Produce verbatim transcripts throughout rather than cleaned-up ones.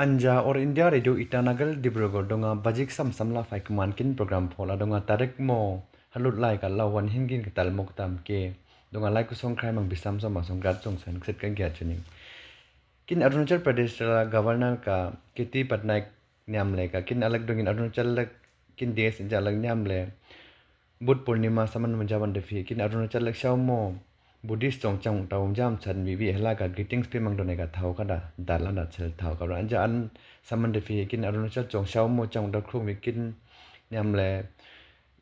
Anja All India Radio Itanagar Dibrugarh dungah bajik sam samla faikuman kin program phola dungah tarik mo halut lai ka lawan hingin ka tal mok tam ke dungah lai kusong krai mang bisam so ma song gat song san kset ka gia chuning. Kin Arunachal Pradesh la Governor ka K T Patnaik niamle ka kin alak dungin Arunachal lak kin des inja alak niamle Bud Purnima saman munjawan de phi kin Arunachal lak shau mo Buddhist song chang tau jam san vi vi hela ka greetings pi mang done ka thau ka da dat la da chel thau ka ra anja an saman de phi kin Arunachal song shau mo chang tau khung vi kin niamle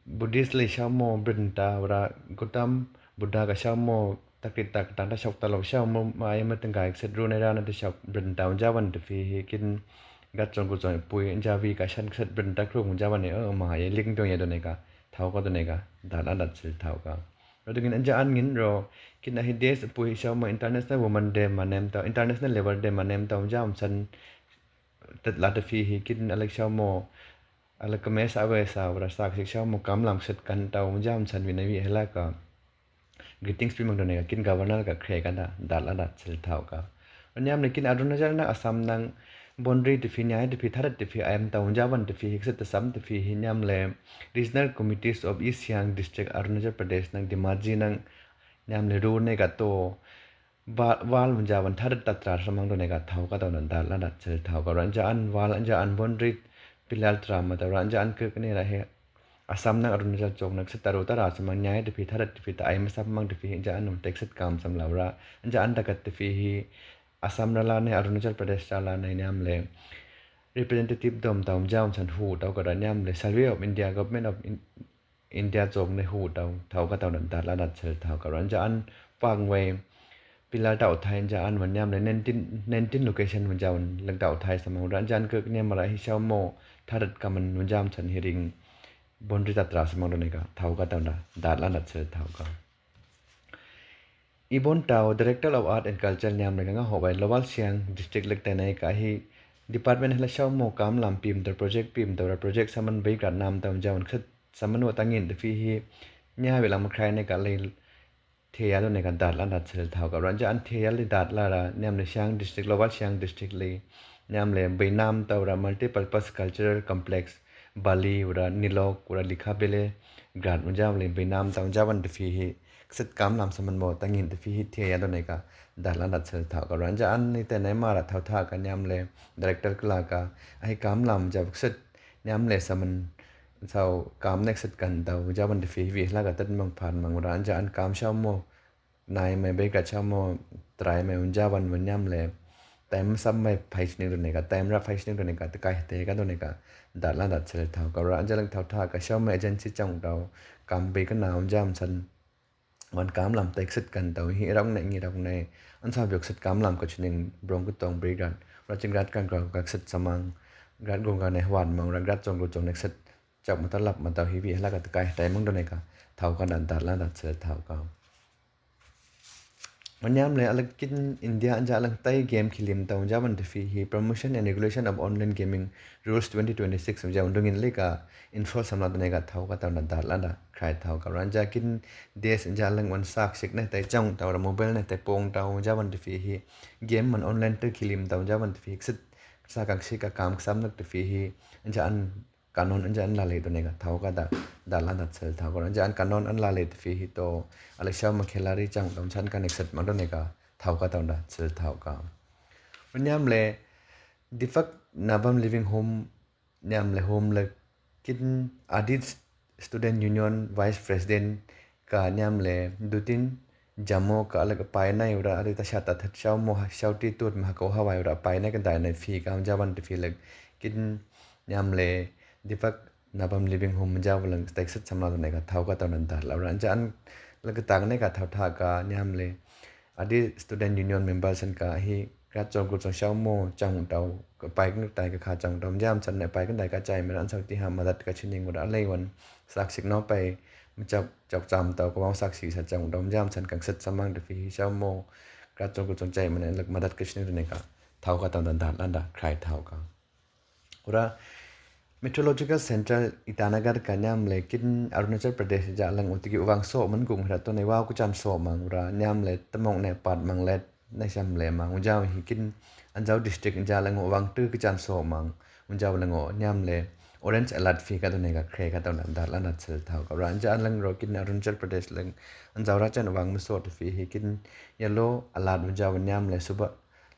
Buddhist li shau mo Brinta ura Gautam Buddha ka shau mo takri tak tang ta shau ta lo shau mo ma ai ma tengkai set ru ne ra na te shau Brinta jawan de phi hi kin gat song ku song pui ja vi ka shan set Brinta khung jawan ne ma ai ling dong ya done ka thau ka done ka dat la da chel thau ka. Ro dungin anja an ngin ro kin ahi des pui shau mo International Women Day ma nem tau International Labour Day ma nem tau jam san tet la de phi hi kin alak shau mo alak ka mesa ave sa ura sak sik shau mo kam lam set kan tau jam san vi na vi hela ka greetings pi mang done ka kin governor ka khre ka da dat la da chel thau ka. Niam le kin Arunachal na Assam nang boundary de phi nyai de phi tharat de phi ayam tau jawan de phi hik set sam de phi hi niam le Regional Committees of East Siang District Arunachal Pradesh nang Dhemaji nang niam le ru ne ka to Val munjawan tharat tatra samang done ka thau ka tau na dat la da chel thau ka ra anja an val anja an boundary pilal tra ma tau ra anja an kek ne ra he Assam nang Arunachal chok nak set taru tara samang nyai de phi tharat de phi ta ai ma samang de phi anja an tek set kam sam lau ra anja an dakat de phi hi Assam ra la ne Arunachal Pradesh ra la ne niam le representative dom tau jam san hu tau ka ra niam le Survey of India Government of India chok ne hu tau thau ka tau na dat la da chel thau ka ra anja an pang wei pilal tau thai anja an wan niam le nineteen location wan jawan lak tau thai samang ra anja an kek niam ra hi shau mo tharat kaman wan jam san hi ring boundary tatra samang done ka thau ka tau na dat la da chel thau ka. Ibon tau Director of Art and Culture niam le ka nga ho bai Lower Siang District lek tenai ka hi department hla shau mo kam lam pim tau project pim tau ra project saman bai ka nam tau jawan khet saman wa tangin de phi hi nya wi lam khrai ne ka le thia done ka dat la da chel thau ka ra anja an thia li dat la ra niam le Siang District Lower Siang District le niam le bai nam tau ra multipurpose cultural complex Bali ura Nilok ura Likha Bele Grat wan jawan le bai nam tau jawan de phi hi set kam lam saman mo tangin de phi hi thia done ka dat la da chel thau ka ra anja an ni te ne mara thau tha ka niam le director kla ka ahi kam lam jaw set niam le saman sau kam nek set kan tau jawan de phi hi vi hla ka tet mang phan mang ra anja an kam shau mo nai mai bai ka shau mo trai mai un jawan wan niam le time sam mai phai chning done ka time ra phai chning done ka te kai te ka done ka dat la da chel thau ka ra anja lang thau tha ka shau mai agency chang tau kam bai ka na un jam san wan kam lam tek set kan tau hi rong ne ngi rong ne an sa biok set kam lam ka chning brong ku tong bai gat ra ching gat kan ka ka set samang gat gong ka ne hwan mang ra gat chong ku chong nek set chak ma ta lap ma tau hi vi hla ka te kai te mang done ka thau ka da dat la da chel thau ka. Wan niam le alak kin India anja alang tai game khilim tau jawan de phi hi Promotion and Regulation of Online Gaming Rules twenty twenty-six wan jawan dungin le ka enforce samla done ka thau ka tau na dat la da khrai thau ka ra anja kin des anja alang wan sak sik ne tai chang tau ra mobile ne tai pong tau jawan de phi hi game man online te khilim tau jawan de phi hi set sa kang sik ka kam sam nak de phi hi anja an kanon anja an la le done ka thau ka da dat la da chel thau ka ra anja an kanon an la le de phi hi to alak shau ma khilari chang tau chan ka nek set ma done ka thau ka tau da chel thau ka. Wan niam le Deepak Nabam Living Home niam le home le kin Adi Student Union Vice President ka niam le Dutin Jamo ka alak pai nai ura ari ta shat ta that shau mo shau ti tut ma ko hawai ura pai nai ka dai nai phi ka jawan de phi le kin niam le Deepak Nabam Living Home jawan lang tek set samla done ka thau ka tau na dat la ra anja an la ka tang ne ka thau tha ka niam le Adi Student Union member san ka hi gat chong ku chong shau mo chang tau ka pai ka tai ka kha chang tau jam san ne pai ka tai ka chai mera an sau ti ha madat ka chini ngu da lei wan sak sik no pai ma chok chok cham tau ka wang sak sik sa chang tau jam san kang set samang de phi hi shau mo gat chong ku chong chai mera lak madat ka chini ne ka thau ka tau da dat la da khrai thau ka. Ura Meteorological Center Itanagar ka niam le kin Arunachal Pradesh ja lang utiki uvang so man gung hra to ne wa ku chan so mang ura niam le tamong ne pat mang let na xam le mang. Ujau hi kin, anjau district anjau le ngo wang tü kë jan so mang. Ujau le ngo niam le orange alert phi ka tu ne ka kre ka tu na dar la na chel thau ka. Ra anjau le ngo kin Arunachal Pradesh le anjau ra jan wang mi so tu phi hi kin yellow alert ujau niam le Suba,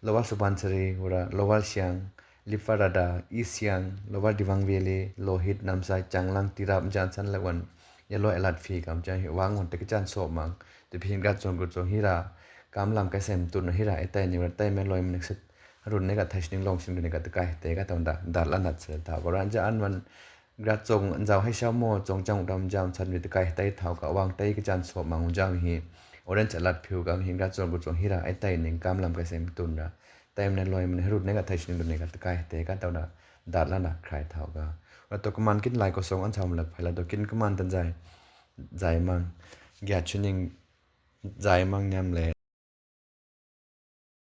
Lower Subansiri, ura Lower Siang, Liparada, East Siang, Lower Dibaung Valley, Lohit, Namsai, Changlang, Tirap, jan san le wan yellow alert phi kam jan hi wang wan te kë jan so mang. Te phi hin ka chong ku chong hira kam lam ka sem tu na hira e tai ni wan tai me loi man set. Harun ne ka thai sning long sning ne ka te kai te ka ta wan da dar la na chel thau ka ran jan wan Gra chong anjau hai shau mo chong chang dam jam chan mi te kai tai thau ka wang tai kë jan so mang ujau hi. Orange alert phi u kam hi gra chong ku chong hira ai tai ning kam lam ka sem tun ra. Tai mne loi mne hrut ne ka thai sning ne ka te kai te ka tau na dar la na krai thau ka. Ra to kaman kin lai ko song anjau mlak phai la to kin kaman tan jai. Jai mang. Gia chuning jai mang niam le.